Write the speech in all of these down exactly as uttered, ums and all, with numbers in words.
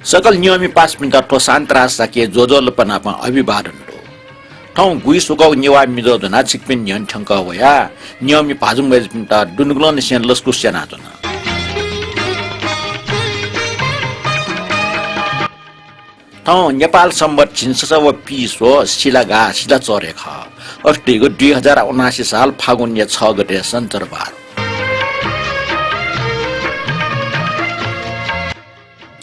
सकल नियःमि पासापिन्त थ्व शान्तिराज शाक्य ज्वजलपा नाप अभिवादन दु। थौं गुइस्वकःगु नेवाः म्ये ज्वः ज्वनाः छिकपिनि न्ह्यःने थ्यंकः वया। नियःमि भाजु मय्जुपिन्त दुनुगलंनिसें लसकुस यानाच्वना। थौं नेपाल संवत् झिंछसः व पीस्वः सिलागाः सिलाचह्रे खः। अथे धइगु दुई हजार उनासी साल फागुनया छ गते शनिचरबार।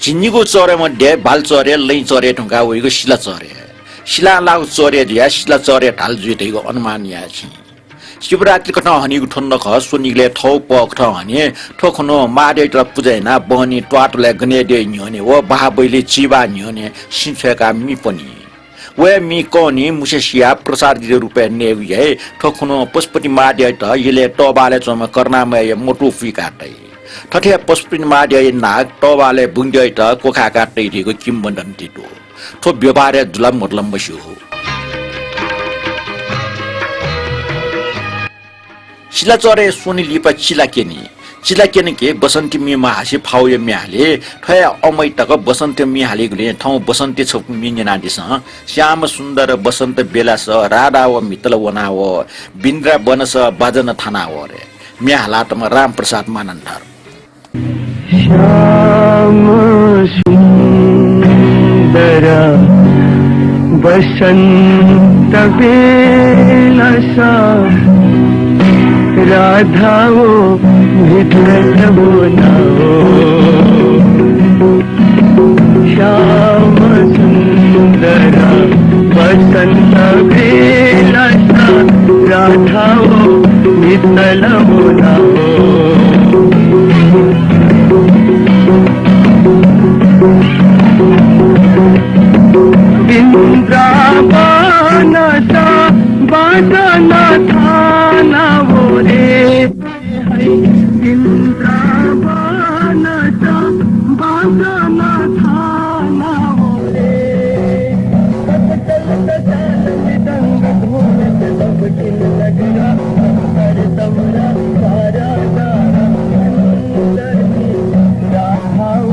झिंनिगू चह्रे मध्ये बालचह्रे, लँय्चह्रे धुंकाः वइगु सिलाचह्रे। सिलां लाःगु चह्रे जुयाः सिलाचह्रे धाल जुइ धइगु अनुमान याये छिं। शिवरात्रि कथं हनीगु थ्व नखः स्वनिगलय् थःगु पः कथं हनी। थ्व खुन्हु महाद्यःयात पुजा यानाः बहनी त्वाःतलय् गनेद्यःया न्ह्यःने व बहाःबैली चिबाः न्ह्यःने सिँ छ्वय्काः मि पनी। वया मि कःनिं मुसे सियाः प्रसादया रूपय् नयेगु याइ। थ्व खुन्हु पशुपति महाद्यःयात यलय् तःबालय् च्वंम्ह करुणामयया मतू पुइकाः तइ। थथे हे पशुपति महाद्यःया नाग तःबालय् बुंद्यःयात क्वखाय्काः तइ धइगु किंवदन्ती दु। थ्व व्यवहारय् दु ला मदु ला मस्यू। सिलाचह्रे स्वने लिपा चिला क्यनी। चिला क्यन कि बसन्ती मि महासि फाउया म्ये हाली। थ्व हे अमय् तक बसन्ती मि हालीगुलिं थौं बसन्ती छपु मि न्यनादिसँ। श्याम सुन्दर बसन्त बेलास राधा व मितल वनाव। बिन्द्रा बनस बाजन थानाव रे। म्ये हालातम्ह रामप्रसाद मानन्धर। श्याम सुन्दर बसन्त बेलास राधा वो मितल वनाव। श्याम सुन्दर बसन्त बेलास राधा वो मितल वनाव। बिन्द्रा बनस बाजन थानाव रे। बिन्द्रा बनस बाजन थानाव रे।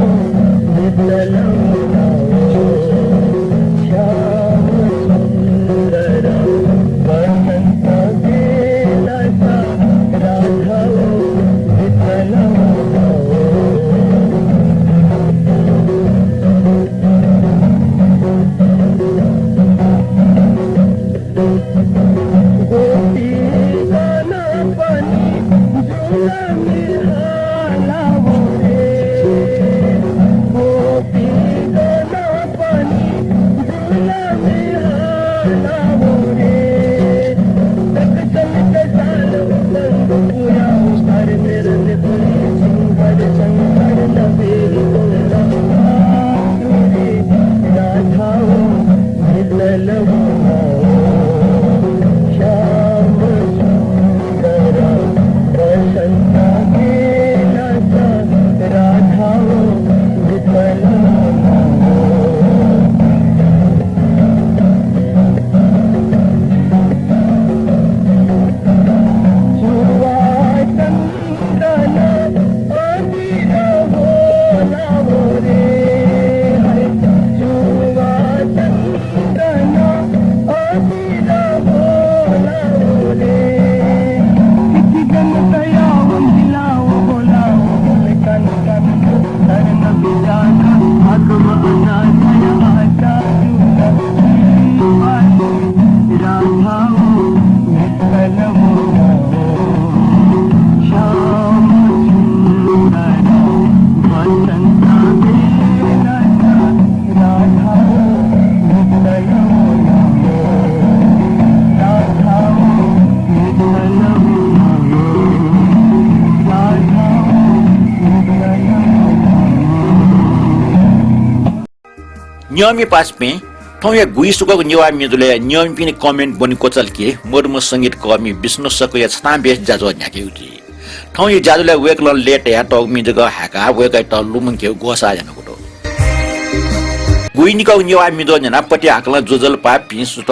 नियःमि पासापिं, थौंया गुइस्वकःगु नेवाः म्ये ज्वलय् नियःमिपिनि comment ब्वने क्वचाल कि मदुम्ह संगीतकःमि विष्णु शर्माया छतां बेस ज्याझ्वः न्ह्याकेगु जुइ। थौंया ज्याझ्वलय् वय्कलं लय् तयातःगु म्ये जक हाय्काः वय्कःयात लुमंकेगु ग्वसाः यानागु दु। गुइनिकःगु नेवाः म्ये ज्वः न्यनाः पति हाकलं ज्वजलपा भिं सुथ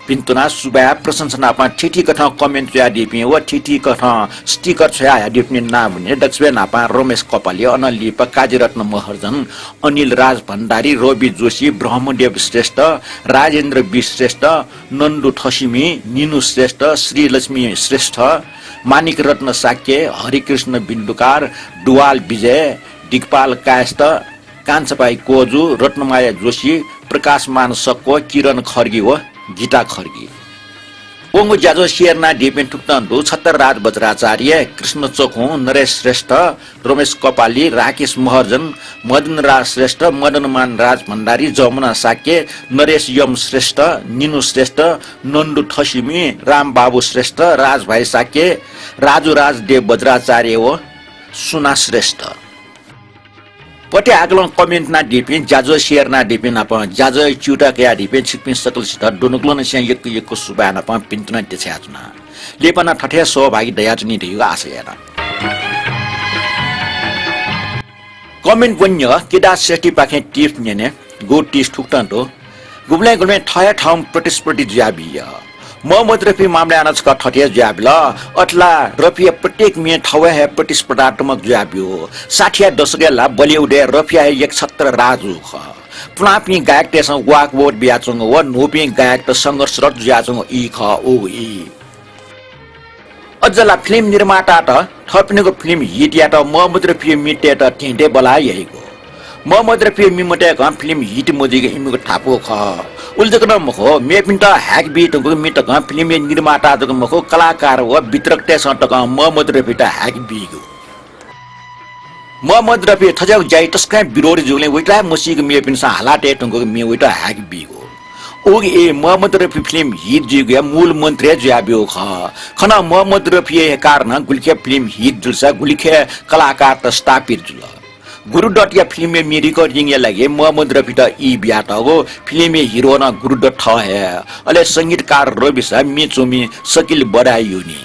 भिन्तुना सुभाय् प्रशंसा नापं थीथी कथं comment च्वयादीपिं व थीथी कथं sticker छ्वयाहयादीपिनि नां वने दक्वसिबय् नापं रमेश कपाली, अनं लिपा काजीरत्न महर्जन, अनिल राज भण्डारी, रवि जोशी, ब्रह्मदेव श्रेष्ठ, राजेन्द्र बी श्रेष्ठ, नन्दु थसिमी, निनु श्रेष्ठ, श्रीलक्ष्मी श्रेष्ठ, मानिक रत्न शाक्य, हरिकृष्ण बिन्दुकार, दुवाल विजय, दिगपाल कायस्थ, कान्छापाइ कोजु, रत्नमाया जोशी, प्रकाशमान सक्व, किरण खड्गी व गीता खड्गी। वंगु ज्याझ्वः share यानादीपिं थुकथं दु, छत्रराज बज्राचार्य, कृष्ण चखुं, नरेश श्रेष्ठ, रमेश कपाली, राकेश महर्जन, मदनराज श्रेष्ठ, मदनमान राज भण्डारी, जमुना शाक्य, नरेश यम श्रेष्ठ, निनु श्रेष्ठ, नन्दु थसिमी, रामबाबु श्रेष्ठ, राजभाइ शाक्य, राजु राजदेव बज्राचार्य व सुना श्रेष्ठ। पथे हाकलं comment यानादीपिं, ज्याझ्वः share यानादीपिं नाप ज्याझ्वः च्यूताः कयादीपिं छिकपिं सकलसित दुनुगलंनिसें यक्व यक्व सुभाय् नाप भिन्तुना देछानाच्वना। लिपा नं थथे सहभागी दयाच्वनी धइगु आशा याना। Comment वन्य केदार श्रेष्ठीपाखें tips न्यने। गु tips थुकथं दु। गुबलें गुबलें थः हे थःम्ह प्रतिस्पर्धी जुयाबिया। महम्मद रफी मामलाय् यानाः छकः थथे जुयाबिल। अथे ला रफीया प्रत्येक म्ये थःगु हे प्रतिस्पर्धात्मक जुयाब्यू। साठीया दशकय् ला बलिउडय् रफीया हे एकछत्र राज जूगु खः। पुलांपिं गायकतय्सं वाकओवर बियाच्वंगु व न्हूपिं गायकत संघर्षरत जुयाच्वंगु ई खः, उ ई। अझ ला film निर्मातात थःपिनिगु film hit यायेत महम्मद रफीया म्येतय्त धेंधेंबल्लाः याइगु। महम्मद रफीया म्ये मतय्कं film hit मजुइगु इमिगु थाकु खः। उलि जक नं मखु, मेपिन्त ह्याक बी धुंकूगु म्ये तकं film या निर्माता जक मखु, कलाकार व वितरकतय्सं तकं महम्मद रफीत ह्याक बीगु। महम्मद रफी थज्याःगु ज्याइ तसकं विरोधी जूगुलिं वइत हे मसीक मेपिन्सं हाला तये धुंकूगु म्ये वइत ह्याक बीगु। उकिं ए महम्मद रफी film hit जुइगुया मूल मन्त्र हे जुयाब्यूगु खः। खन महम्मद रफीया हे कारणं गुलिखे film hit जुलसा गुलिखे कलाकारत स्थापित जुल। गुरुदत्तया film या म्ये recording या लागि महम्मद रफीत ई बियातःगु। Film या hero नं गुरुदत्त थः हे, अले संगीतकार रविसा म्ये च्वमि सकिल बदायुनी।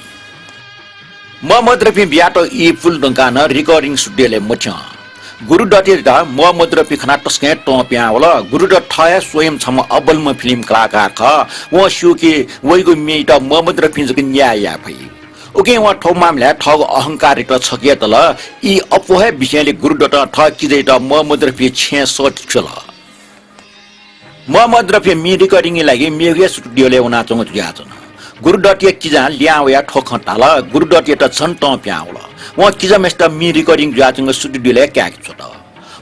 महम्मद रफीं बियातःगु ई पुले धुंकाः नं recording studioलय् मथ्यं। गुरुदत्तयात महम्मद रफी खनाः तसकं तं पिहां वल। गुरुदत्त थः हे स्वयं छम्ह अब्बलम्ह film कलाकार खः। वं स्यू कि वइगु म्येयात महम्मद रफीं जक न्याय याये फइ। उकिं वं थ्व मामलाय् थःगु अहंकारयात छखे तल। ई अप्वः हे बिसेंलि गुरुदत्तं थः किजायात महम्मद रफीया छेँय् सःते छ्वल। महम्मद रफी म्ये recording या लागि मेगु हे studioलय् वनाच्वंगु जुयाच्वन। गुरुदत्तया किजां लिहां वयाः थ्व खँ धाल। गुरुदत्तयात झन तं पिहां वल। वं किजाम्हेसित म्ये recording जुयाच्वंगु studioलय् काय्के छ्वत।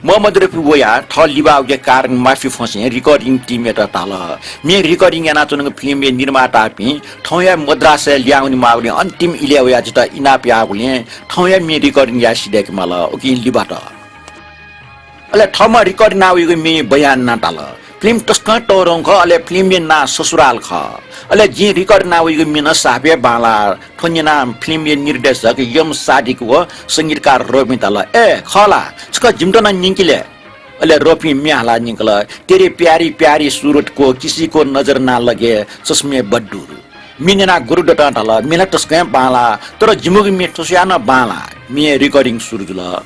महम्मद रफी वयाः थः लिबाःगुया कारणं माफी फ्वंसें recording teamयात धाल, म्ये recording यानाच्वनागु film या निर्मातापिं थौं हे मद्रासय् लिहां वनेमाःगुलिं अन्तिम इलय् वयाः जितः इनाप याःगुलिं थौं हे म्ये recording याये सिधय्के माल। उकिं लिबात। अले थःम्हं record याना वइगु म्ये बयान यानाः धाल, film तसकं तःधंगु खः, अले film या नां ससुराल खः। अले जिं record याना वइगु म्ये नं साप हे बांलाः। थ्व न्यनाः film या निर्देशक यम सादिक व संगीतकार रफीं धाल, ए, खः ला? छकः जिमित नं न्यंकि ले। अले रफीं म्ये हालाः न्यंकल, तेरे प्यारी प्यारी सूरत को किसी को नजर ना लगे, चश्मे बद दूर। म्ये न्यनाः गुरुदत्तं धाल, म्ये ला तसकं बांलाः, तर जिमिगु म्ये थ्व स्वयाः नं बांलाः। म्ये recording सुरु जुल।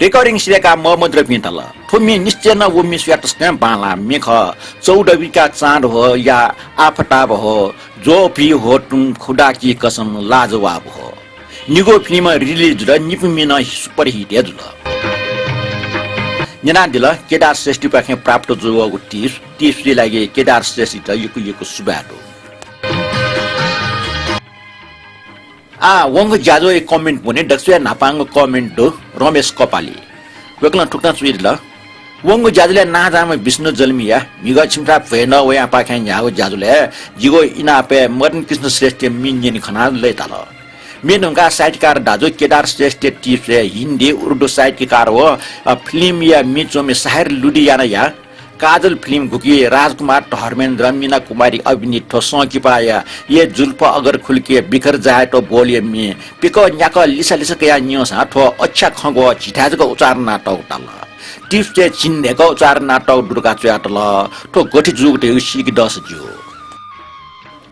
Recording सिधय्काः महम्मद रफीं धाल, थ्व म्ये निश्चय नं व म्ये स्वयाः तसकं बांलाः म्ये खः। चौदहवीं का चाँद हो या आफताब हो, जो भी हो तुम खुदा की कसम लाजवाब हो। निगू film release जुल, निपु म्ये नं super hit हे जुल। न्यनादिल केदार श्रेष्ठीपाखें प्राप्त जूगु tips, tipsया लागि केदार श्रेष्ठीत यक्व यक्व सुभाय् दु। आः वंगु ज्याझ्वःया comment ब्वने, दक्वसिबय् न्हापांगु comment दु रमेश कपाली। वय्कलं थुकथं च्वयादिल, वंगु ज्याझ्वलय् नांजाःम्ह विष्णु जल्मीया म्हिगः छिमिथाय् भ्वय् नः वयापाखें न्ह्याःगु ज्याझ्वलय् जिगु इनापय् मदन कृष्ण श्रेष्ठया म्ये न्यने खनाः लय्ताल। म्ये धुंकाः साहित्यकार दाजु केदार श्रेष्ठया tipsय् हिन्दी, उर्दू साहित्यकार व, अ, film या म्ये च्वमि साहिर लुधियानाया काजल film गुकी राजकुमार, धर्मेन्द्र, मीना कुमारी अभिनीत थ्व संकिपाया ये जुल्फ अगर खुलके बिखर जाए तो बोलया म्ये पिकः न्याकः लिसा लिसा कयाः न्यंसां थ्व अछ्या खँग्वः झीथाय् जक उच्चारण यानातःगु धाल। Tipsय् झिंन्हय्कः उच्चारण यानातःगु दु धकाः च्वयातल। थ्व गथे जूगु धइगु सीके दःसा ज्यू।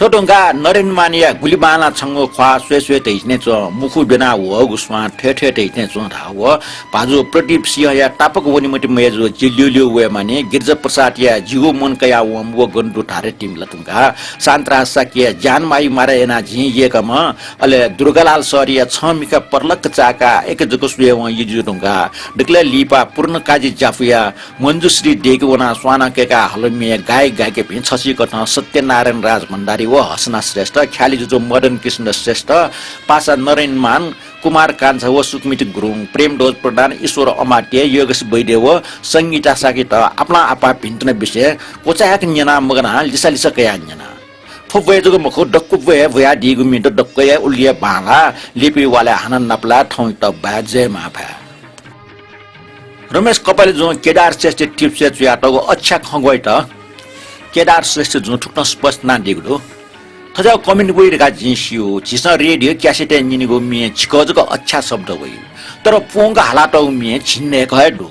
थ्व धुंकाः नरेन्द्रमानया गुलि बांलाः छंगु ख्वाः स्वये स्वये धइथें च्वं, मुखु ब्यना वःगु स्वां थ्वये थ्वये धइथें च्वं धाः व भाजु प्रदीप सिंहया तापाक वनेमति मय्जु जिल्ल्यू ल्यू वयेमानि गिरिजा प्रसादया जिगु मन कयाः वंम्ह व गन दु धारे तिमिला धुंकाः शान्तराज शाक्यया ज्यान माइ मारा यानाः जिं यय्काम्ह, अले दुर्गालाल शहरया छं मिखा परलक्क चाय्काः अय्क जक स्वये वं यजु धुंकाः दकलय् लिपा पूर्णकाजी ज्याफुया मञ्जुश्री देके वनाः स्वाना कय्काः हल म्ये गायक गायिकापिं छसिकथं सत्यनारायण राजभण्डारी व हसना श्रेष्ठ, ख्यालि जुजु मदन कृष्ण श्रेष्ठ, पासा नरेन्द्रमान, कुमार कान्छा व सुकमित गुरुङ, प्रेमध्वज प्रधान, ईश्वर अमात्य, योगेश वैद्य व संगीता शाक्यत आपालं आपाः भिन्तुना विषय क्वचाय्क न्यनाः मगानाः लिसा लिसा कयाः न्यना। थ्व ब्वय् जक मखु, दक्व ब्वय् हे ब्वयादीगु म्ये दु, दक्व हे उलि हे बांलाः, लिपा वालय् हानं नापलाः थौंयात बाय् जय मांभाय्। रमेश कपाली जुं केदार श्रेष्ठ टिप्सय् च्वयातःगु अछ्या खँ ग्वयात केदार श्रेष्ठ जुं थुकथं स्पष्ट यानादीगु दु। थज्याःगु comment वइ धकाः जिं स्यू। झीसं रेडियो क्यासेटय् न्यनीगु म्ये झिकः जक अछ्या शब्द वइ, तर प्वंक हालातःगु म्ये झिंन्हय्कः हे दु।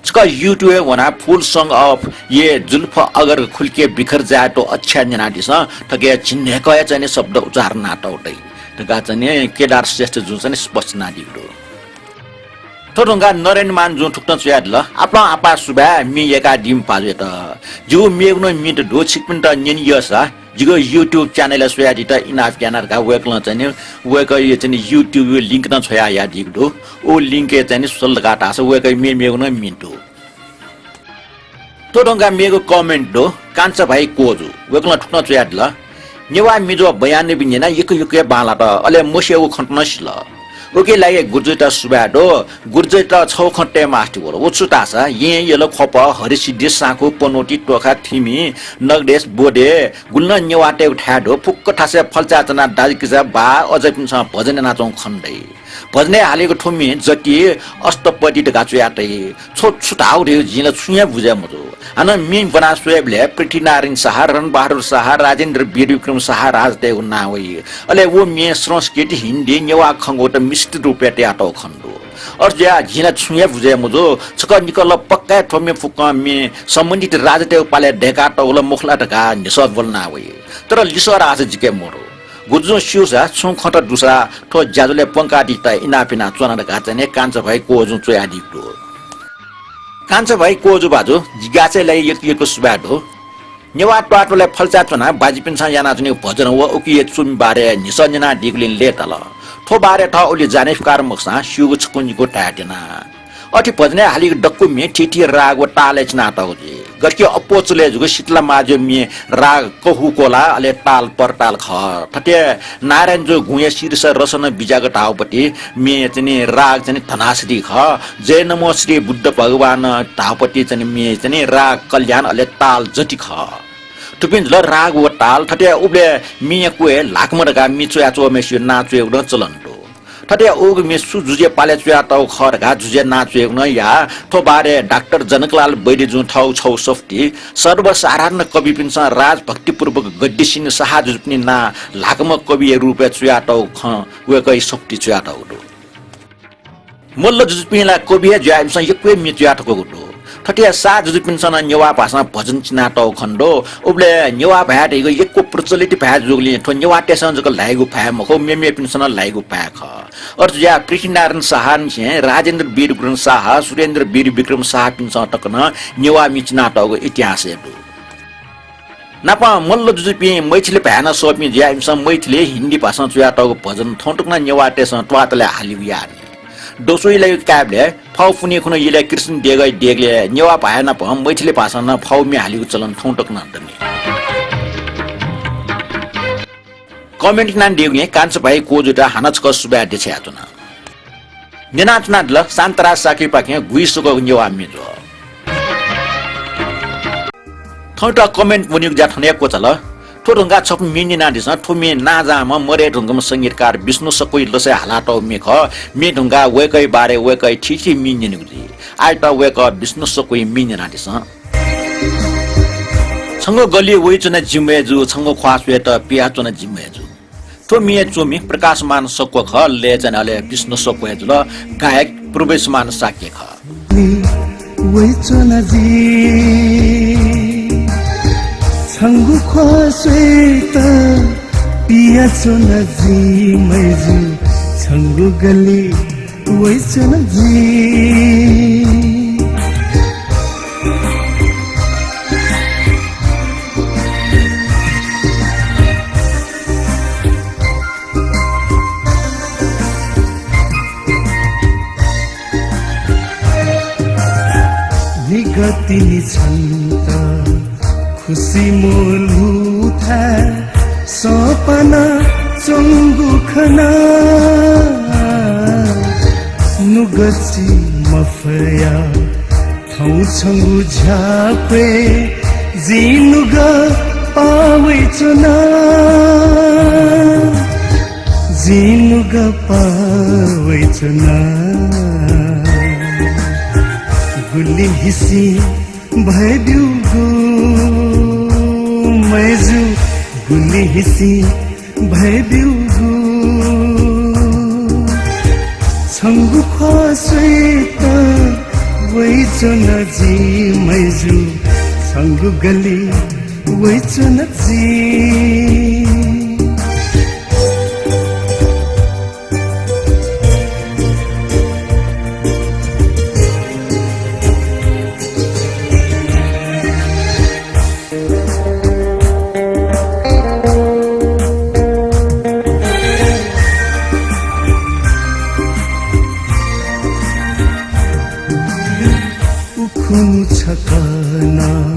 छकः YouTube-य् वनाः Full Song of ये जुल्फ अगर खुल के बिखर जाए तो अच्छा न्यनादिसँ, थुकी झिंन्हय्कः हे चाहिँ नि शब्द उच्चारण यानातःगु दइ धकाः चाहिँ नि केदार श्रेष्ठ जुं चाहिँ नि स्पष्ट यानादीगु दु। थ्व धुंकाः नरेन्द्रमान जुं थुकथं च्वयादिल, आपालं आपाः सुभाय् म्ये यय्कादीम्ह भाजुयात। जिगु मेगु नं म्ये त दु, छिकपिन्त न्यने यःसा जिगु YouTube channel-य् स्वयादीत इनाप याना धकाः वय्कलं चाहिँ नि, वय्कःया चाहिँ नि YouTube-या link नं छ्वयाहयादीगु दु। व link-य् चाहिँ नि स्वल धकाः धाःसा वय्कःया मेमेगु नं म्ये दु। थ्व धुंकाः मेगु comment दु, कान्छा भाइ कोजु। वय्कलं थुकथं च्वयादिल, नेवाः म्ये बयानबी न्यनाः यक्व यक्व हे बांलात, अले मस्यूगु खँत नं सिल। उकिया लागि गुरुजुयात सुभाय् दु। गुरुजुयात छगू खँ तये मास्ति वल। व छु धाःसा येँ, यल, ख्वप, हरिसिद्धि, साँखु, पनौती, तोखा, थिमि, नगदेश, बोडे, गुलि नं नेवाःतय्गु थाय् दु। फुक्क थासय् फल्चा च्वनाः दाजुकिजा, बाः, अजापिन्सं भजन यानाच्वंगु खने दइ। भजनय् हालीगु थ्व म्ये जति अष्टपदी धकाः च्वयातइ। छगू छु धाःगु धइगु जिं ला छुं हे बुझे मजू। हानं म्ये ब्वना स्वयेबलय् पृथ्वीनारायण शाह, रणबहादुर शाह, राजेन्द्र वीर विक्रम शाह राजातय्गु नां वइ। अले व म्ये संस्कृत, हिन्दी, नेवाः खँग्वःत मिश्रित रूपय् तयातःगु खने दु। अथे जुयाः जिं ला छुं हे बुझे मजू। छकः निकः ला पक्का हे थ्व म्ये फुक्कं म्ये सम्बन्धित राजातय्गु पालय् दय्कातःगु ला मखु ला धकाः न्ह्यसः ब्वलना वइ। तर लिसः धाःसा जिके मदु। गुरुजुं स्यूसा, छुं खँत दुसा थ्व ज्याझ्वलय् प्वंकादीत इनाप यानाच्वना धकाः चाहिँ नि कान्छा भाइ कोजुं च्वयादीगु दु। कान्छा भाइ कोजु भाजु, जिज्ञासाया लागि यक्व यक्व सुभाय् दु। नेवाः त्वाःतुलय् फल्चा च्वनाः बाजुपिन्सं यानाच्वनीगु भजन व उकिया च्वमि बारे न्ह्यसः न्यनादीगुलिं लय्ताल। थ्व बारे थः उलि जानेफुकार मखुसां स्यूगु छकू निकू धाये त्यना। अथे भजनय् हालीगु दक्व म्ये थीथी राग व तालय् चिनातःगु जुइ। गथेकि अप्वः चले जूगु शीतला माझ्यू म्ये राग कहू कोला, अले ताल परताल खः। थथे नारायण जू गुँया शीर्ष रसनं बिज्याःगु धाःगुपति म्ये चाहिँ नि राग चाहिँ नि धनाश्री खः। जय नमो श्री बुद्ध भगवान धाःगुपति चाहिँ नि म्ये चाहिँ नि राग कल्याण, अले ताल जति खः। थुपिं जुल राग व ताल। थथे उबलय् म्येया क्वय् ल्हाकमं धकाः म्ये च्वयाच्वंम्हय्सिगु नां च्वयेगु नं चलन दु। थथे उगु म्ये सु जुजुया पालय् च्वयातःगु खः धकाः जुजुया नां च्वयेगु नं याः। थ्व बारे डाक्टर जनकलाल वैद्यजुं थःगु छगू सफुतिइ सर्वसाधारण कविपिन्सं राजभक्तिपूर्वक गद्य सिनि शाह जुजुपिनि नां ल्हाकम्ह कविया रूपय् च्वयातःगु खँ वय्कःया सफुतिइ च्वयातःगु दु। मल्ल जुजुपिं ला कवि हे जुयाः इमिसं यक्व हे म्ये च्वयातःगु दु। थथे शाह जुजुपिन्सं नं नेवाः भाषां भजन चिनातःगु खने दु। उबलय् नेवाः भाय् धइगु यक्व प्रचलित भाय् जूगुलिं थ्व नेवाःतय्सं जक ल्हाइगु भाय् मखु, मेमेपिन्सं नं ल्हाइगु भाय् खः। अथे जुयाः पृथ्वीनारायण शाहनिसें राजेन्द्र वीर विक्रम शाह, सुरेन्द्र वीर विक्रम शाहपिन्सं तक नं नेवाः म्ये चिनातःगु इतिहासय् दु। नापं मल्ल जुजुपिं मैथिली भाय् नं सःपिं जुयाः इमिसं मैथिली, हिन्दी भाषां च्वयातःगु भजन थौं तक नं नेवाःतय्सं त्वाःतलय् हालीगु याः नि। दसौँया लागि कायेबलय् फौ पुन्हि खुन्हु यलय् कृष्ण देगःया देगलय् नेवाः भाय् नाप मैथिली भाषां नं फौ म्ये हालीगु चलन थौं तक नं दनि। Comment यानादीगुलिं कान्छा भाइ कोजुयात हानं छकः सुभाय् देछानाच्वना। न्यनाच्वनादिल शान्तराज शाक्यपाखें गुइसक्वःगु नेवाः म्ये जुल। थौंयात comment वनीगु ज्या थन हे क्वचाल। थ्व धुंकाः छपु म्ये न्यनादिसँ। थ्व म्ये नांजाःम्ह मदये धुंकूम्ह संगीतकार विष्णु सक्वया लसय् हालातःगु म्ये खः। म्ये धुंकाः वय्कःया बारे वय्कःया थीथी म्ये न्यनेगु जुइ। आःयात वय्कः विष्णु सक्वया म्ये न्यनादिसँ। छंगु गल्लिइ वइच्वना जिम्ह हे जु, छंगु ख्वाः स्वयेत पियाच्वना जिम्ह हे जु। थ्व म्ये च्वमि प्रकाशमान सक्व खः, लय् चाहिँ नि अले विष्णु सक्व हे जुल, गायक प्रवेशमान शाक्य खः। वइच्वना जि। छंगु ख्वाः स्वयेत पियाच्वना जि मय्जु, छंगु गल्ली वइच्वना जि। निगतिनि छन्त खुसी मोलुथाय् सःपाना च्वंगु खना। नुगः ची मफया थौं छंगु झ्याःक्वय् जिं नुगः पाः वइच्वना, जिं नुगः पाः वइच्वना। गुलि हिसिं भयब्यूगु मय्जु, गुलि हिसिं भयब्यूगु। छंगु ख्वाः स्वयेत वइच्वना जि मय्जु, छंगु गल्ली वइच्वना जि। उखुन्हु छकः नं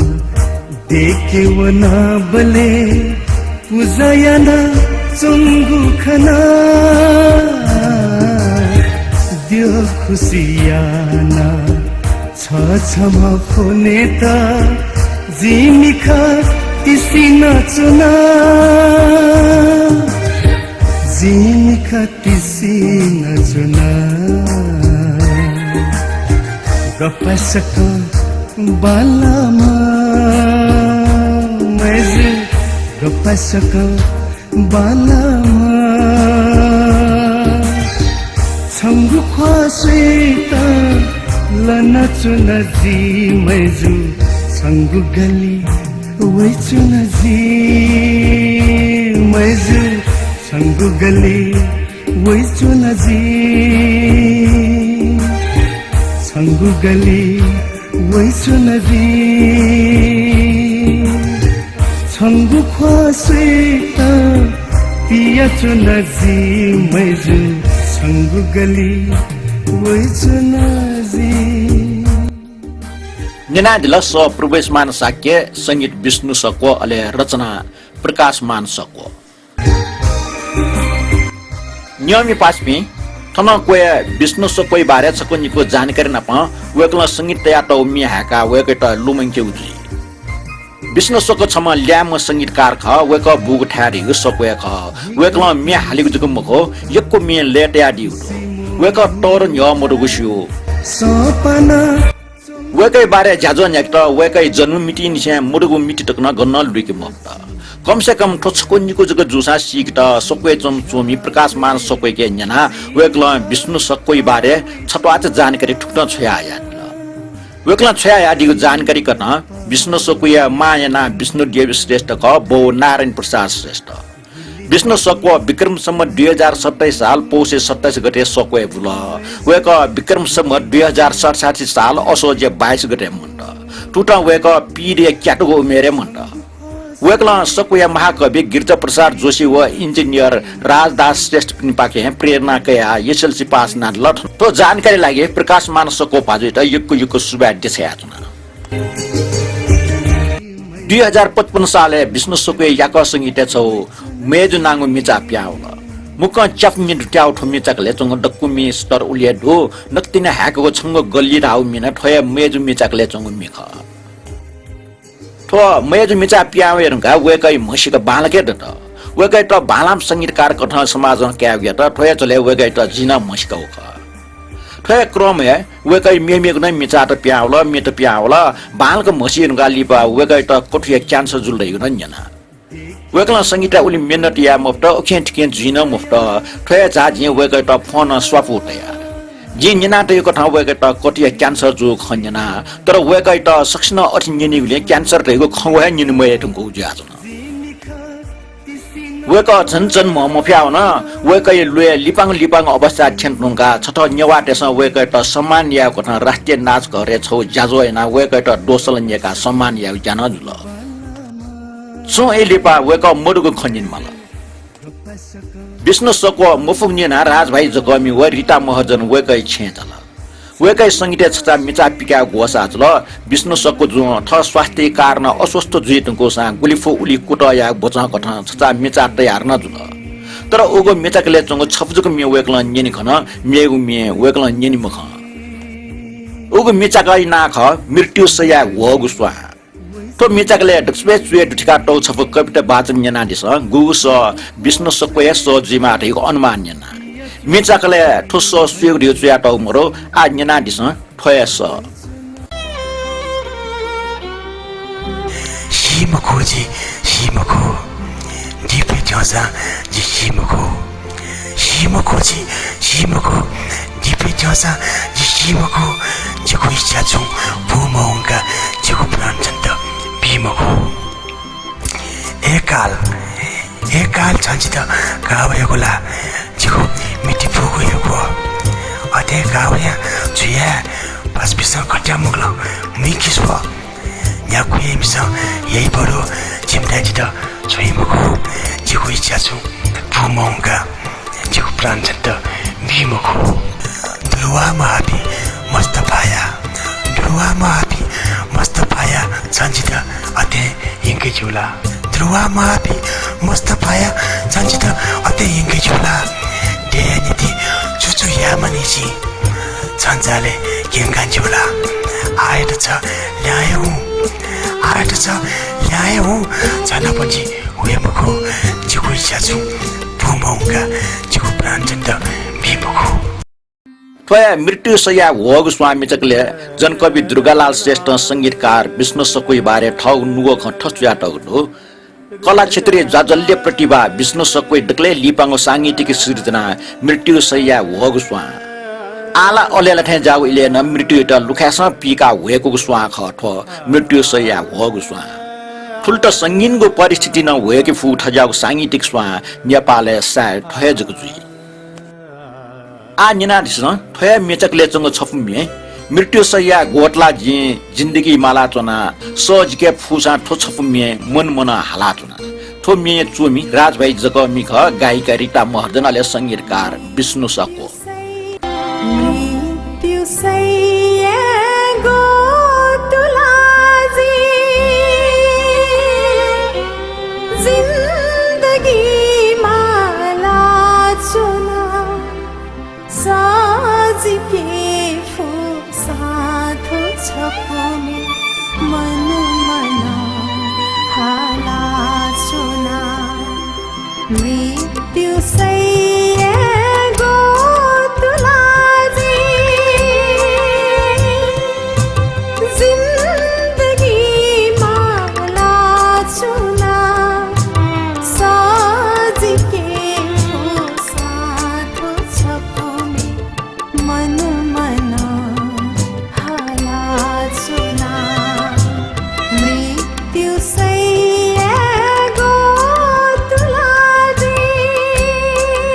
दय्के वनाबलय् पुजा यानाच्वंगु खना। द्यः खुसि यानाः छछम्ह फोनय् त जिं मिखा तिसिनाच्वना, जिं मिखा तिसिनाच्वना। गपाय्सकं बांलाःम्ह मय्जु, गपाय्सकं बांलाःम्ह। छंगु ख्वाः स्वयेत लनाच्वना जि मय्जु, छंगु गल्ली वइच्वना जि मय्जु, छंगु गल्ली वइच्वना जि, छंगु गल्ली वइच्वना जि। छंगु ख्वाः स्वयेत पियाच्वना जि मय्जु, छंगु गल्ली वइच्वना जि। न्यनादिल स प्रवेशमान शाक्य, संगीत विष्णु सक्व, अले रचना प्रकाशमान सक्व। नियमि पासापिं, थन क्वय् विष्णु सक्वया बारे छकः निकः जानकारी नाप वय्कलं संगीत तयातःगु म्ये हाय्काः वय्कःयात लुमंकेगु जुइ। विष्णु सक्व छम्ह ल्याय्म्ह संगीतकार खः। वय्कः बूगु थाय् धइगु सक्वय् खः। वय्कलं म्ये हालीगु जक मखु, यक्व म्ये लय् तयादीगु दु। वय्कः तःधं न्ह्यः मदुगु स्यू। वय्कःया बारे ज्याझ्वः न्ह्याकेत वय्कःया जन्म मितिंनिसें मदुगु मिति तक नं गन नं लुइके मफुत। कम से कम थ्व छकः निकः जक जूसां सीकेत सक्वय् च्वंच्वंम्ह प्रकाशमान सक्वयाके न्यनाः वय्कलं विष्णु सक्वया बारे छत्वाःचा जानकारी थुकथं छ्वयाहयादिल। वय्कलं छ्वयाहयादीगु जानकारी कथं विष्णु सक्वया मां यानाः विष्णुदेवी श्रेष्ठ खः, बौ नारायण प्रसाद श्रेष्ठ। विष्णु सक्व विक्रम सम्वत दुई हजार सत्ताइस साल पौषे सत्ताइस गते सक्वय् बुल। वय्कः विक्रम सम्वत दुई हजार सतसट्ठी साल असोजया बाइस गते मन्त। थुकथं वय्कः पीदँया क्यातुगु उमेरय् मन्त। वय्कलं सक्वया महाकवि गिरिजा प्रसाद जोशी व इन्जिनियर राजदास श्रेष्ठपिनिपाखें प्रेरणा कयाः एसएलसी पास यानादिल। थ्व जानकारी लागि प्रकाशमान सक्व भाजुयात यक्व यक्व सुभाय् देछानाच्वना। दुई हजार पचपन्न सालय् विष्णु सक्वया याकः संगीतय् छगू मय्जु नांगु मिचा पिहां वल। मुक्कं च्यापु म्ये दुथ्याःगु थ्व मिचाकलय् च्वंगु दक्व म्ये स्तर उलि हे दु। नकतिनि हाय्कूगु छंगु गल्ली धाःगु म्ये नं थ्व हे मय्जु मिचाकलय् च्वंगु म्ये खः। थ्व मय्जु मिचा पिहां वये धुंकाः वय्कःया म्हसीका बांलाक हे दत। वय्कःयात बांलाःम्ह संगीतकार कथं समाजं कायेगुयात थ्व हे झ्वलय् वय्कःयात जिं नं म्हसीकागु खः। थ्व हे क्रमय् वय्कःया मेमेगु नं मिचात पिहां वल, म्येत पिहां वल। बांलाक म्हसीके धुंकाः लिपा वय्कःयात कथुया क्यान्सर जुल धइगु नं न्यना। वय्कलं संगीतय् उलि मेहनत याये मफुत, उखें थिखें जुइ नं मफुत। थ्व हे झाः जिं वय्कःयात फोनं स्वापू तया। जिं न्यनातःगु कथं वय्कःयात कथया cancer जूगु खँ न्यना, तर वय्कःयात सकसिनं अथे न्यनीगुलिं cancer धइगु खँ व हे न्यने मयाये धुंकूगु जुयाच्वन। वय्कः झन झन म्ह मफयावन। वय्कःया ल्वय् लिपांगु लिपांगु अवस्थाय् थ्यने धुंकाः छथः नेवाःतय्सं वय्कःयात सम्मान यायेगु कथं राष्ट्रिय नाच घरय् छगू ज्याझ्वः यानाः वय्कःयात दोसलं न्ययेकाः सम्मान यायेगु ज्या नं जुल। छुं ई लिपा वय्कः मदुगु खँ न्यने माल। विष्णु सक्व मफुगु न्यनाः राजभाइ जकःमि व रिता महर्जन वय्कःया छेँय् झाल। वय्कःया संगीतय् छचाः मिचा पिकायेगु ग्वसाः जुल। विष्णु सक्व जुं थः स्वास्थ्यया कारणं अस्वस्थ जुइ धुंकूसां गुलि फु उलि कुतः यायेगु ब्वचं कथं छचाः मिचा तयार नं जुल। तर उगु मिचाकलय् च्वंगु छपु जक म्ये वय्कलं न्यने खन, मेगु म्ये वय्कलं न्यने मखं। उगु मिचाकःया नां खः मृत्युशय्याय् ह्वःगु स्वां। थ्व मिचाकलय् दकलय् च्वय् दुथ्याकातःगु छपु कविता वाचन न्यनादिसँ। गुगु सः विष्णु सक्वया सः जुइमाः धइगु अनुमान याना। मिचाकलय् थ्व सः सुयागु धइगु च्वयातःगु मदु, आः न्यनादिसँ थ्व हे सः। सी मखु जि, सी मखु। दिपय् थ्यंसां जि सी मखु। सी मखु जि, सी मखु। दिपय् थ्यंसां जि सी मखु। जिगु इच्छा छुं पूवंका जिगु प्राण छन्त बी मखु। हे काल, हे काल, छं जितः का वयागु ला? जिगु मृत्यु पूगु हे खः। अथे का वयां छु याये? पासापिसं कत्याः मुक्कलं मुइके स्वः। न्ह्याक्व याइम्हसिनं याइ बरु, जिमिथाय् जितः छ्वइ मखु। जिगु इच्छा छुं पूवंका जिगु प्राण छन्त बी मखु। दुर्वां म्वाःपिं मस्त भाया, दुर्वां म्वाःपिं मस्त भाया, छं जितः अथे यंके ज्यू ला? दुर्वां म्वाःपिं मस्त भाया, छं जितः अथे यंके ज्यू ला? दय्या निंतिं छु छु यायेमानि जिं? छं जालय् क्यंकां ज्यू ला? आःयात छ ल्याहां हे हुँ, आःयात छ ल्याहां हे हुँ, छ नाप जि वये मखु। जिगु इच्छा छुं पूवंका जिगु प्राण छन्त बी मखु। थ्व हे मृत्युशय्याय् ह्वःगु स्वां मिचाकलय् जनकवि दुर्गालाल श्रेष्ठं संगीतकार विष्णु सक्वया बारे थःगु नुगः खँ थथे च्वयातःगु दु। कला क्षेत्रय् जाज्वल्य प्रतिभा विष्णु सक्वया दकलय् लिपांगु सांगीतिक सिर्जना मृत्युशय्याय् ह्वःगु स्वां। आः ला अले ला थें ज्याःगु इलय् नं मृत्युयात लुखाय्सं पीकाः ह्वय्कूगु स्वां खः थ्व मृत्युशय्याय् ह्वःगु स्वां। थुलि त संगीनको परिस्थिति नं ह्वय्के फुगु थज्याःगु सांगीतिक स्वां नेपालय् सायद थ्व हे जक जुइ। आः न्यनादिसँ, थ्व हे मिचाकलय् च्वंगु छपु म्ये। मृत्युशय्याय् ग्वतला जिं जिन्दगी मालाच्वना, सः जिके फुसां थ्व छपु म्ये मन मनं हालाच्वना। थ्व म्ये च्वमि राजभाइ जकःमि खः, गायिका रिता महर्जन, अले संगीतकार विष्णु सक्व। मृत्युशय्याय् ग्वतला जिं जिन्दगी मालाच्वना। सः जिके फुसां थ्व छपु म्ये मन मनं हालाच्वना। मृत्युशय्याय् ग्वतला जिं जिन्दगी मालाच्वना। सः जिके फुसां थ्व छपु म्ये मन मनं हालाच्वना। मृत्युशय्याय् ग्वतला जिं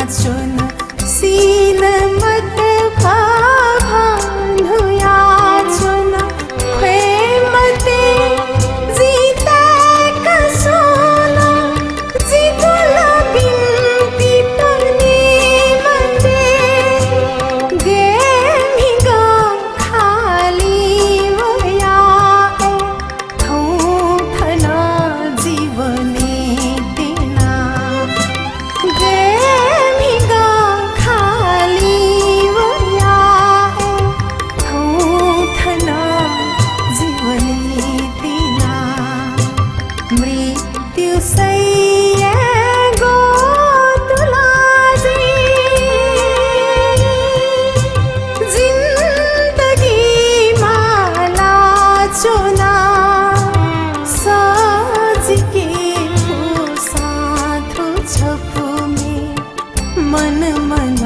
च्वन, सिन मत भाभा न्हुया च्वन, ख्वये मते जि ताय्‌का स्वना, जि दुला बिन्ति तने मते, गय् म्हिगः खाली वया ए थौं थन जीवनय् तिना। गय् म्हिगः खाली वया ए थौं थन जीवनय् तिना। मृत्यु सय्‌याय्‌गु तुलाजि जिन्दगी माला च्वना। सजिके फुसा थु छपुमे मन मन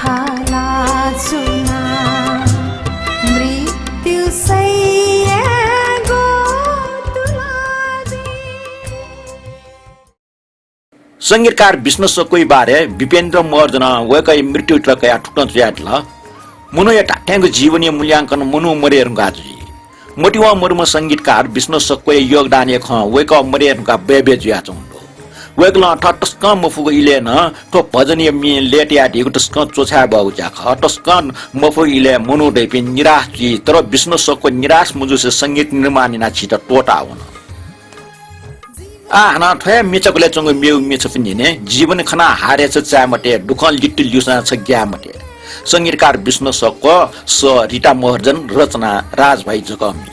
हाला च्वना। मृत्यु सय्‌याय्‌गु तुलाजि। संगीतकार विष्णु सक्वया बारे विपेन्द्र महर्जनं वय्‌कःया मृत्युइत कयाः थुकथं च्वयादिल। मनूया धात्थेंगु जीवनया मूल्यांकन मनू मदये धुंकाः जुइ। मतिवं मदुम्ह संगीतकार विष्णु सक्वया योगदानया खँ वय्‌कः मदये धुंकाः बय्‌बय् जुयाच्वंगु दु। वय्‌कलं थः तसकं मफुगु इलय् नं थ्व भजनया म्ये लय्‌तायादीगु तसकं च्वछाये बहःगु ज्या खः। तसकं मफुगु इलय् मनू दइपिं निराश जुइ, तर विष्णु सक्व निराश मजुसे संगीत निर्माण यानाः झीत त्वःतावन। आः हानं थ्व हे म्ये छकलय् च्वंगु मेगु म्ये छपु न्यने। जीवन खनाः हारय् छ चाये मते, दुःखं लित्तु ल्यूसां छ ग्याये मते। संगीतकार विष्णु सक्व, सः रिता महर्जन, रचना राजभाइ जकःमि।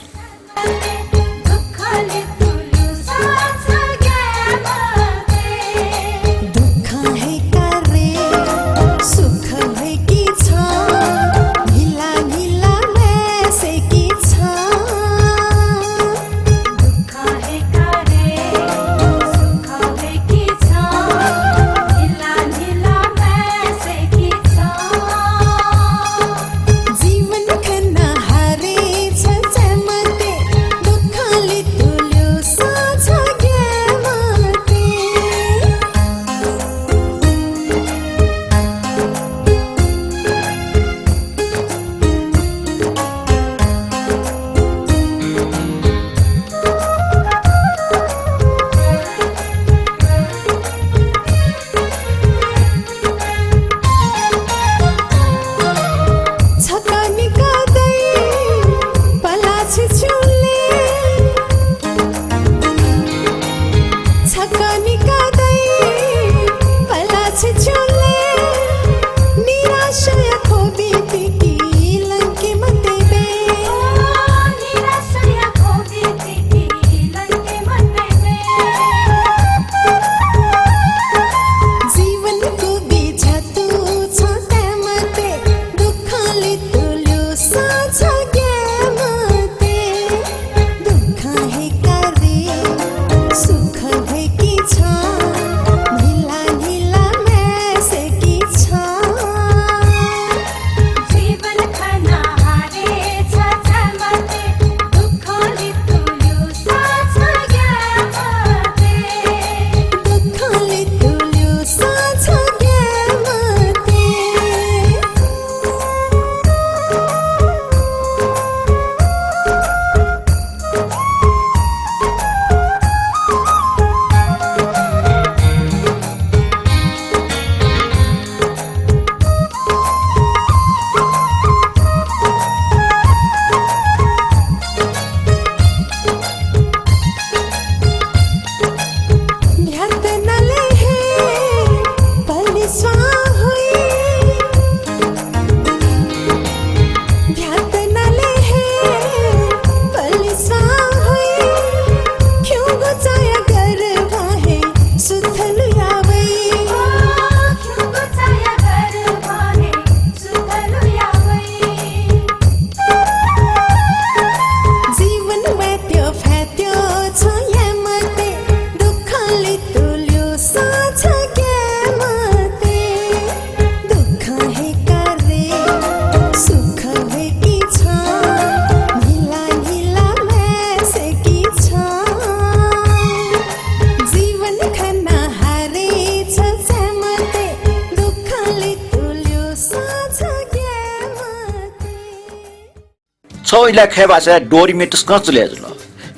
अ, इलय् खय् भाषाय् डोरी म्ये तसकं चले जुल।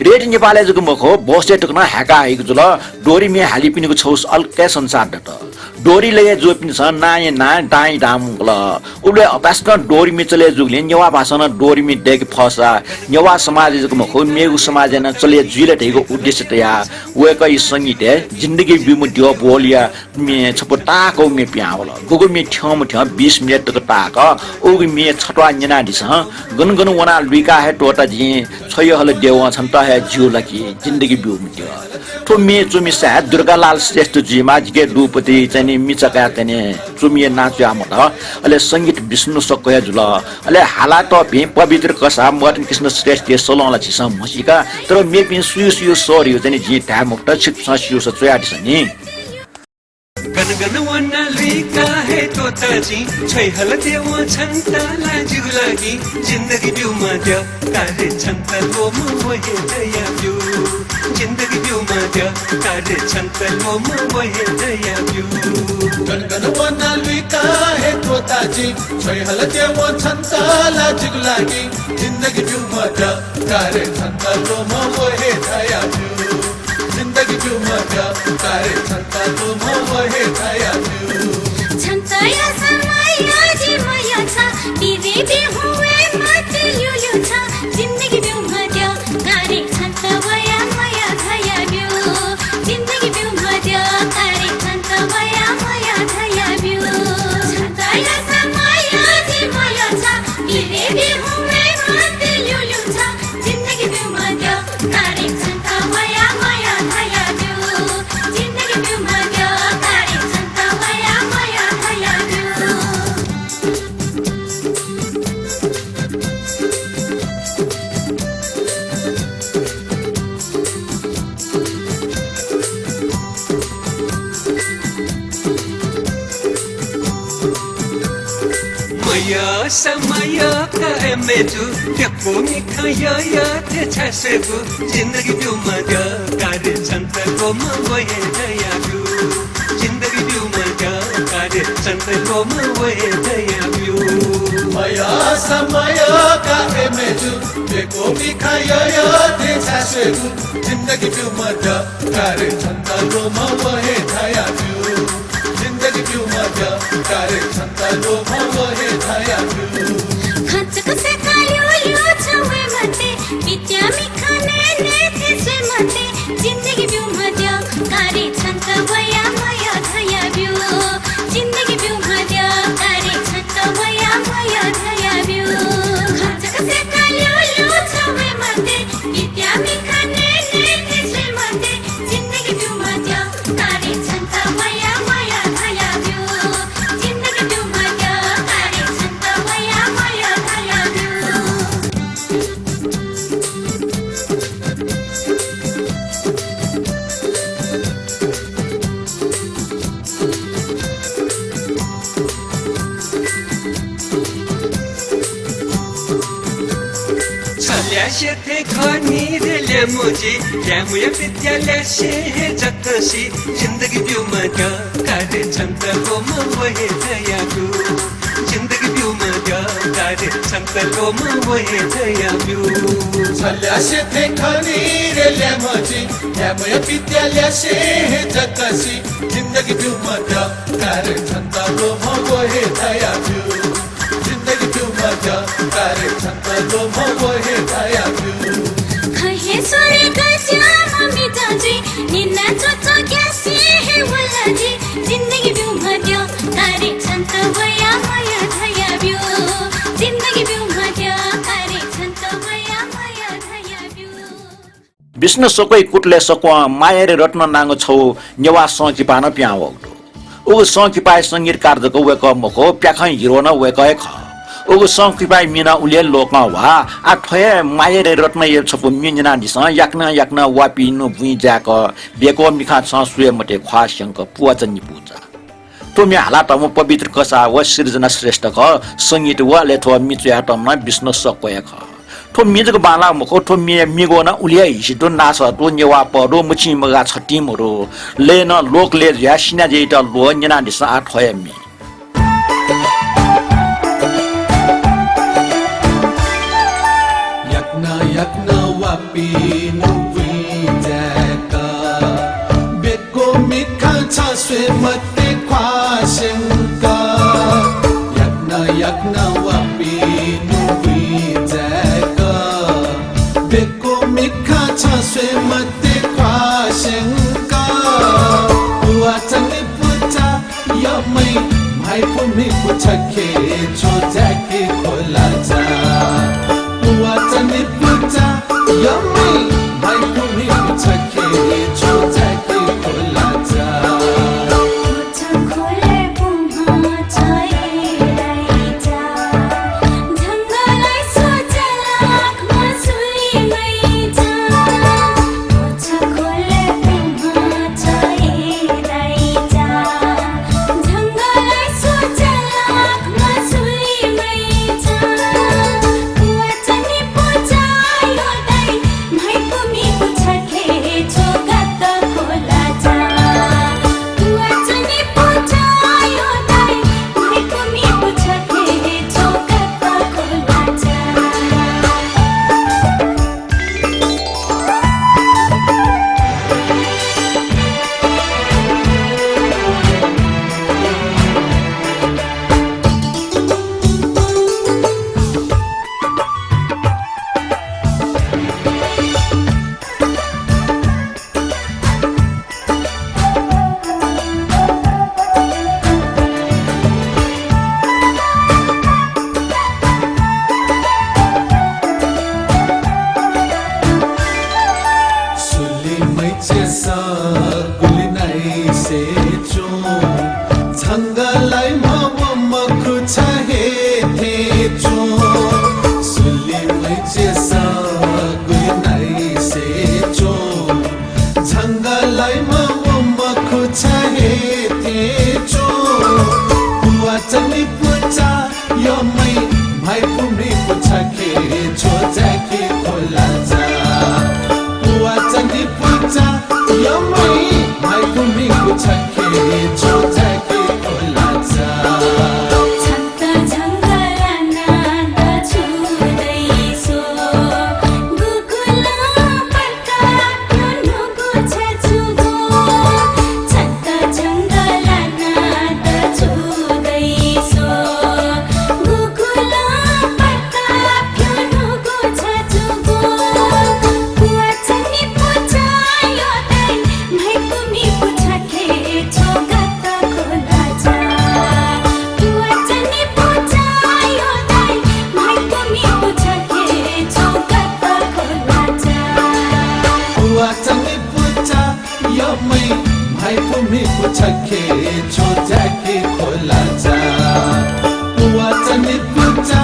रेडियो नेपालय् जक मखु, बसय् तक नं हाय्‌का हइगु जुल। डोरी म्ये हालीपिनिगु छगू अलग्गय् संसार दत। डोरी लय् जूपिन्सं नांया नां, दांया दां मुंकल। उबलय् अपाय्‌सकं डोरी म्ये चले जूगुलिं नेवाः भाषां नं डोरी म्ये दय्‌के फःसा नेवाः समाजय् जक मखु, मेगु समाजय् नं चले जुइ ला धइगु उद्देश्य तयाः वय्‌कःया संगीतय् जिन्दगी ब्यूम्ह द्यः बोलया म्ये छपु ताःहाकःगु म्ये पिहां वल। गुगु म्ये थ्यंमथ्यं बीस मिनेट तक ताःहाकः। उगु म्ये छत्वाः न्यनादिसँ। गन गन वनाः लुइका हे त्वःता जिं, छ्वया हल द्यवं छन्त हे ज्यू ला कि जिन्दगी ब्यूम्ह द्यः। थ्व म्ये च्वमिसां दुर्गालाल श्रेष्ठ जुइमाः, जिके दुपति चाहिँ नि मिचा काय् चाहिँ नि च्वमिया नां च्वया मतः। अले संगीत विष्णु सक्व हे जुल। अले हालातःपिं पवित्र कसाः, मदन कृष्ण श्रेष्ठया सलं ला झीसं म्हसीका, तर मेपिं सुयु सुयु स्वरया चाहिँ नि जिं धाये मखुत, छिकपिन्सं स्यूसा च्वयादिसँ नि। गन गन वनाः लुइका हे त्वःता जिं, छ्वया हल द्यवं छन्त ला जिगु लागि जिन्दगी ब्यूम्ह द्यः, का रे छन्त ल्वःमं व हे दया ब्यू। जिन्दगी ब्यूम्ह द्यः, का रे छन्त ल्वःमं व हे दया ब्यू। गन गन वनाः लुइका हे त्वःता जिं, छ्वया हल द्यवं छन्त ला जिगु लागि जिन्दगी ब्यूम्ह द्यः, का रे छन्त ल्वःमं व हे दया ब्यू। जिन्दगी ब्यूम्ह द्यः, का रे छन्त ल्वःमं व हे दया ब्यू। छन्त याःसा माया जि मयाःसा, बिरे बे हुँ वये मते ल्यूल्यू छं। जिन्दगी ब्यूम्ह द्यः, का रे छन्त वया मया धया ब्यू। जिन्दगी ब्यूम्ह द्यः, का रे छन्त वया मया धया ब्यू। छन्त याःसा माया जि मयाःसा, बिरे बे हुँ वये मते ल्यूल्यू छं। जिन्दगी ब्यूम्ह द्यः, का रे छन्त वया मया धया ब्यू। जिन्दगी ब्यूम्ह द्यः, का रे छन्त वया मया धया ब्यू। मयाःसा मयाः का ए मय्जु, प्यक्व मिखां यःयः थें छाय् स्वयेगु। जिन्दगी ब्यूम्ह द्यः, का रे छन्त ल्वःमं व हे दया ब्यू। जिन्दगी ब्यूम्ह द्यः, का रे छन्त ल्वःमं व हे दया ब्यू। मयाःसा मयाः का ए मय्जु, प्यक्व मिखां यःयः थें छाय् स्वयेगु। जिन्दगी ब्यूम्ह द्यः, का रे छन्त ल्वःमं व हे दया ब्यू। जिन्दगी ब्यूम्ह द्यः, का रे छन्त ल्वःमं व हे दया ब्यू। खचक सय्काः ल्यूल्यू छं वये मते, पित्या मिखां नये नये थें स्वये मते। जिन्दगी ब्यूम्ह द्यः, का रे छन्त वया मया धया ब्यू। जिन्दगी ब्यूम्ह द्यः, का रे छन्त वया मया धया ब्यू। खचक सय्काः ल्यूल्यू छं वये मते, पित्या मिखां नये नये थें स्वये मते। जिन्दगी ब्यूम्ह द्यः, का रे छन्त वया मया धया ब्यू। जिन्दगी ब्यूम्ह द्यः, का रे छन्त वया मया धया ब्यू। छल्यासे थें खः नि रे ल्याय्म्ह जि, ल्याय्म्हया पित्या ल्यासे हे जक सी। जिन्दगी ब्यूम्ह द्यः, का रे छन्त ल्वःमं व हे दया ब्यू। जिन्दगी ब्यूम्ह द्यः, का रे छन्त ल्वःमं व हे दया ब्यू। छल्यासे थें खः नि रे ल्याय्म्ह जि, ल्याय्म्हया पित्या ल्यासे हे जक सी। जिन्दगी ब्यूम्ह द्यः, का रे छन्त ल्वःमं व हे दया ब्यू। जिन्दगी ब्यूम्ह द्यः, का रे छन्त ल्वःमं व हे दया ब्यू। खँ हे स्वरे गज्याःम्ह मिजं जुइ, निना च्वंच्वं ग्यासे हे वल जि। जिन्दगी ब्यूम्ह द्यः, का रे छन्त वया मया धया ब्यू। जिन्दगी ब्यूम्ह द्यः, का रे छन्त वया मया धया ब्यू। विष्णु सक्वया कुतलय् सक्वं माया रे रत्न नांगु छगू नेवाः संकिपा नं पिहां वःगु दु। उगु संकिपाया संगीतकार जक वय्कः मखु, प्याखं हिरो नं वय्कः हे खः। उगु संकिपाया मि नं उलि हे लोकंह्वाः। आः थ्व हे माया रे रत्नया छपु म्ये न्यनादिसँ, याकनं याकनं वापिं नु बुँइ जाय्क, बेक्व मिखां छं स्वये मते ख्वाः स्यंक पुवाचा निपूचा। थ्व म्ये हालातःम्ह पवित्र कसाः व सृजना श्रेष्ठ खः। संगीत व अले थ्व म्ये च्वयातःम्ह नं विष्णु सक्व हे खः। थ्व म्ये जक बांलाः मखु, थ्व म्येया म्येगु नं उलि हे हिसि दु, नासः दु, नेवाः पह दु, मछिं मगाः छतिं मदु। लय् नं लोकलय् जुयाः सिनाज्यायात ल्वः। न्यनादिसँ आः थ्व हे म्ये। यम्हय् म्हाइपुमिपु छखे छ्वजाय्के ख्वला जा। पुवाचनि पुचा यम्हय् म्हाइपुमिपु छखे छ्वजाय्के ख्वला जा। सुलिमैचेसा गुलिनाइसे च्वं, झंगलाइम्ह व मखु छ हे थें च्वं। सुलिमैचेसा गुलिनाइसे च्वं, झंगलाइम्ह व मखु छ हे थें च्वं। पुवाचनि पुचा यम्हय् म्हाइपुमिपु छखे छ्वजाय्के ख्वला जा। पुवाचनि पुचा यम्हय् म्हाइपुमिपु छखे छ्वजाय्के ख्वला जा। पुवाचनि पुचा यम्हय् म्हाइपुमिपु छखे छ्वजाय्के ख्वला जा। पुवाचनि पुचा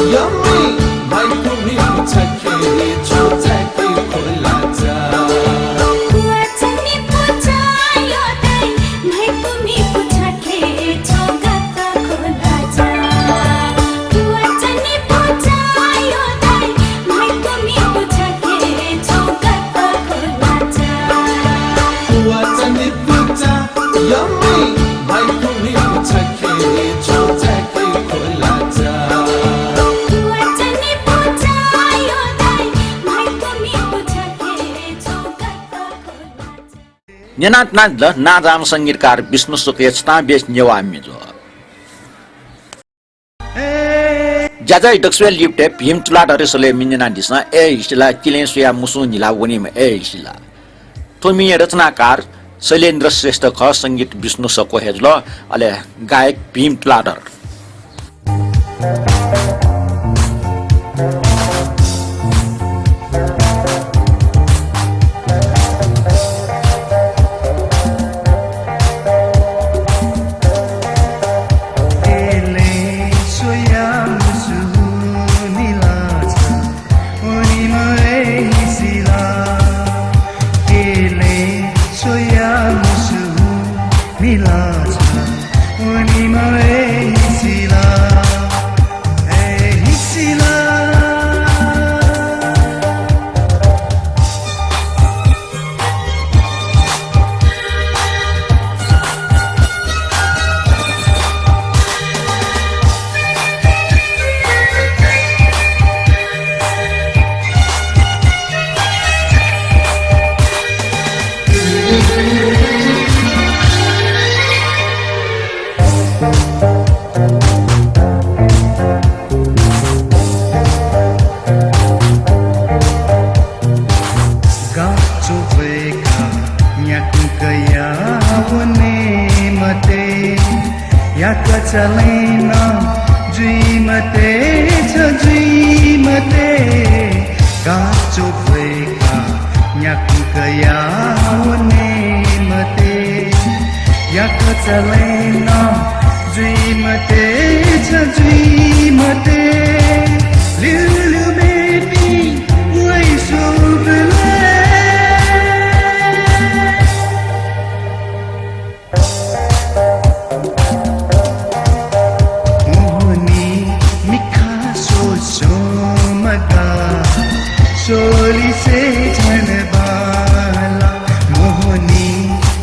यम्हय् म्हाइपुमिपु छखे छ्वजाय्के ख्वला जा। पुवाचनि पुचा यम्हय् म्हाइपुमिपु छखे छ्वजाय्के ख्वला जा। पुवाचनि पुचा यम्हय् म्हाइपुमिपु छखे छ्वजाय्के ख्वला जा। पुवाचनि पुचा यम्हय् म्हाइपुमिपु छखे छ्वजाय्के ख्वला जा। पुवाचनि पुचा यम्हय् म्हाइपुमिपु छखे छ्वजाय्के ख्वला जा। न्यनाच्वनादिल नांजाःम्ह संगीतकार विष्णु शुक्लया छता बेस नेवाः म्युजिक। ज्याझ्वः दक्वसिबय् लिपतय् भीम तुलाधरया स्वरय् म्ये न्यनादिसँ। ए हिसिला, किलय् स्वयाः मुसुं न्हिला वनीम्ह ए हिसिला। थ्व म्ये रचनाकार शैलेन्द्र श्रेष्ठ खः, संगीत विष्णु सक्व हे जुल, अले गायक भीम तुलाधर। गाच्वय् का न्याकुकया वने मते। याकःचा लँय् नं जुइ मते, छ जुइ मते। गाच्वः भ्वय्काः न्याकुक याः वने मते। याकःचा लँय् नं जुइ मते, छ जुइ मते। ल्यूल्यू मेपिं वइच्वंबलय् मोहनी मिखा स्वस्वं मगाः, स्वलिसे झन बांलाः। मोहनी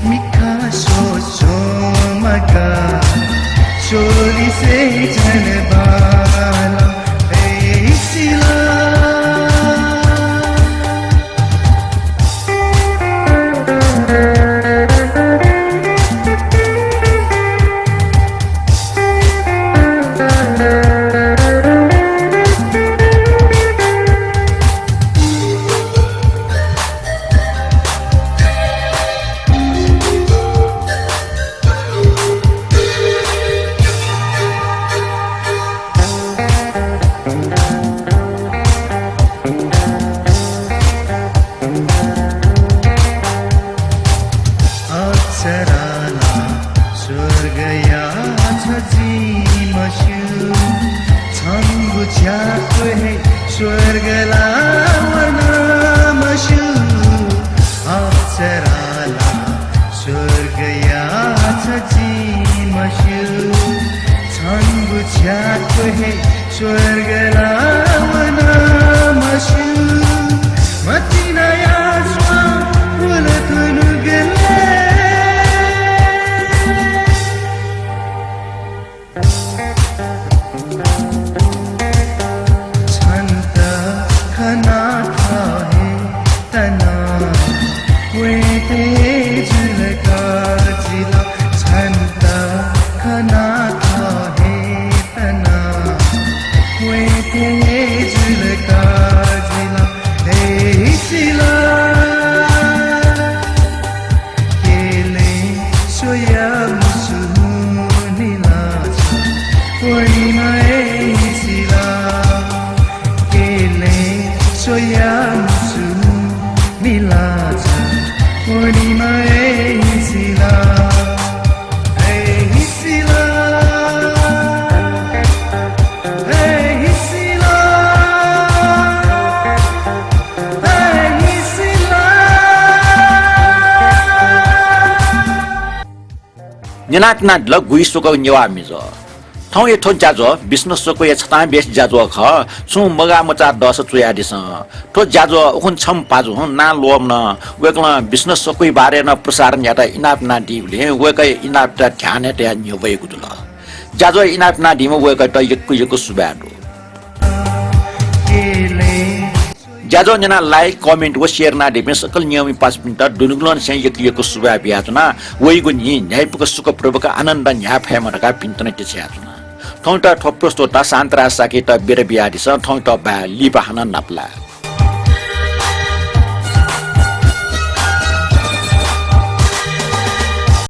मिखा स्वस्वं मगाः, स्वलिसे झन बांलाः। ए सिला। अप्सराला स्वर्गया छ जिं मस्यू, छंगु छ्याक्व हे स्वर्गला वन मस्यू। अप्सराला स्वर्गया छ जिं मस्यू, छंगु छ्याक्व हे स्वर्गला वन मस्यू। मतिनाया स्वां पुल थुनुगलय् छन्त खना थः हे तना वय्ते जुल काजिला। छन्त खना थः हे तना वय्ते जुल काजिला। हे सिला। केलें स्वया मुसु निलाचा वनेमा ए सिला। केलें स्वया मुसु निलाचा वनेमा ए सिला। ए सिला। न्यनातिनादिल गुइस्वक नेवाः मिजं। थौंया थ्व ज्याझ्वः विष्णु स्वक्वया छतां बेस ज्याझ्वः खः। छुं मगाः मचाः दःसा च्वयादिसँ। थ्व ज्याझ्वः उखुन्हु छम्ह पाजुं नां ल्वःमन। वय्कलं विष्णु स्वक्वया बारे नं प्रसारण यायेत इनाप यानादीबलय् वय्कःया इनापयात ध्यानय् तयाः न्ह्यब्वयागु दु। ज्याझ्वः इनाप यानादीम्ह वय्कःयात यक्व यक्व सुभाय् दु। ज्याझ्वः न्यनाः like, comment व share यानादीपिं सकल नियमि पासापिन्त दुनुगलंनिसें यक्व यक्व सुभाय् बियाच्वना। वइगु न्हि न्ह्याइपुक सुखपूर्वक आनन्द न्ह्याये फयेमा धकाः भिंतुना के छ्वयाच्वना। थौंयात थ्व प्रस्तोता शान्तराज शाक्ययात बिदा बियादिसँ। थौंयात बाय्, लिपा हानं नापलाये।